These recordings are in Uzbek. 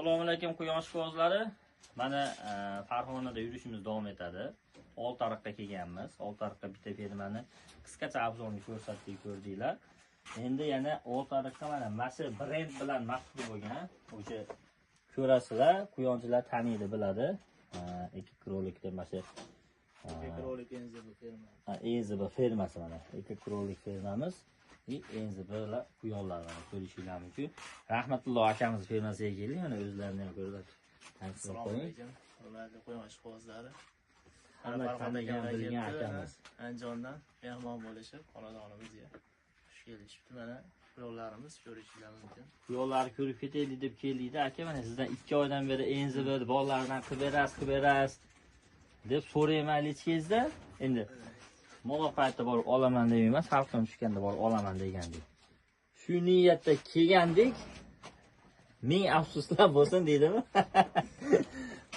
Assalomu alaykum, quyosh ko'zlari. Mana Farg'onada yurishimiz davom etadi. Oltiariqqa kelganmiz. Oltiariqqa bitta fermani qisqacha обзор ni ko'rsatdik, ko'rdinglar. Endi yana Oltiariqqa mana shu brend bilan mashhur bo'lgan, o'sha ko'rasizlar, quyonchilar taniydi, biladi. Ikki krolikda mana shu Кролик НЗБ ferma. НЗБ fermasi mana. Ikki krolik fermamiz. И НЗБ quyonlar mana ko'rishinglar mumkin. Rahmatulloh akamiz fermasiga keldik. Mana o'zlarini ham ko'rsatib tanishtirib Assalomu qo'ying. alaykum. Hurmatli quyon ishqibozlari. Hamma tanigan, bilgan akamiz. Andijondan mehmon bo'lishib, xonadonimizga xush kelishibdi. Mana quyonlarimiz ko'rishinglar mumkin. Quyonlarni ko'rib ketaylik deb keldikda aka, mana sizdan 2 oydan beri НЗБ bolalaridan qilib berasiz, qilib berasiz deb so'rayman ichingizda. Endi mola paytda borib olaman demayman, salqin tushganda borib olaman degandik. Shu niyatda kelgandik. Ming afsuslar bo'lsin deydimi?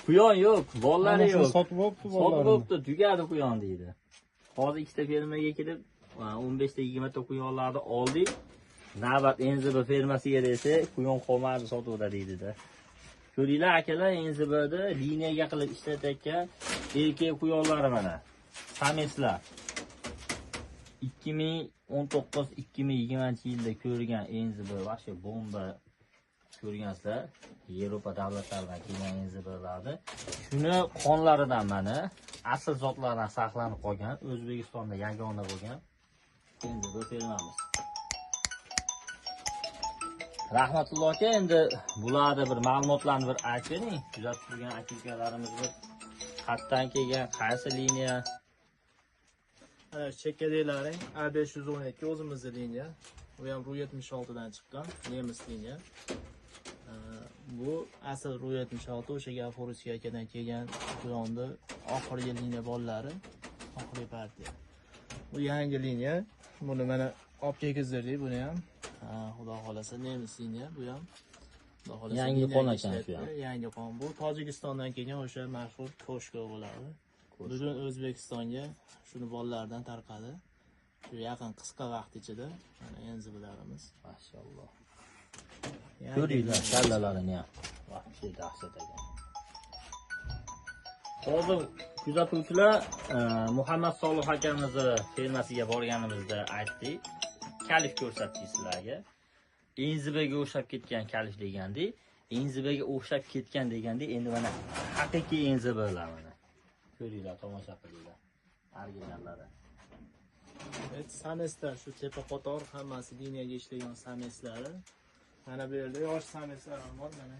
Quyon yo'q, bolalari Hammasini yo'q. Sotib olibdi Sotib bolalarini. bo'libdi, tugadi quyon deydi. Hozir ikkita fermaga kelib, 15 ta 20 ta quyonlarni oldik. Navbat НЗБ fermasiga desa, quyon qolmadi sotuvda deydi-da. Ko'ringlar akalar, НЗБ da liniyaga qilib ishlatayotgan erkak quyonlari mana. Самец lar. 2019-2020 yilda ko'rgan НЗБ вообще bomba ko'rgansizlar. Yevropa davlatlaridan kelgan НЗБ larni. Shuni qonlaridan mana asl zotlardan saqlanib qolgan, O'zbekistonda yagona bo'lgan НЗБ fermamiz. Rahmatulloh aka, endi bularni bir ma'lumotlarni bir aytib bering. Kuzatib turgan aka ukalarimiz bir qayerdan kelgan, qaysi liniya? Mana shu chekkadagilaring A512 o'zimizni liniya. Bu ham Ru 76 dan chiqqan, nemis liniya. Bu asl Ru 76 o'sha Gafurskiy akadan kelgan quyonni oxirgi liniya bolalari, oxirgi partiya. Bu yangi liniya. Buni mana olib kelgizdirdik buni ham. Ha, Xudo xolasa nemis liniya bu ham. Xudo xolasa Yangi liniyaga qon ekan ishlatdi. shu ham. Yangi qon. Bu Tojikistondan kelgan o'sha mashhur Koshka bo'ladi. Butun O'zbekistonga shuni bolalaridan tarqadi. Shu yaqin qisqa vaqt ichida mana НЗБ larimiz. Mashalloh. Yangi Ko'ringlar liniya. kallalarini ham. Вообще dahshat ekan. Hozir kuzatuvchilar, Muhammad Solih akamizni fermasiga borganimizda aytdik. Kalif ko'rsatdik sizlarga. НЗБ ga o'xshab ketgan kalif degandik. НЗБ ga o'xshab ketgan degandik. Endi mana haqiqiy НЗБ lar mana. Ko'ringlar, tomosha qilinglar. Originallari. Evet, самец lar shu tepa qator hammasi liniyaga ishlagan самец lari. Mana bu yerda yosh самец lar ham bor mana.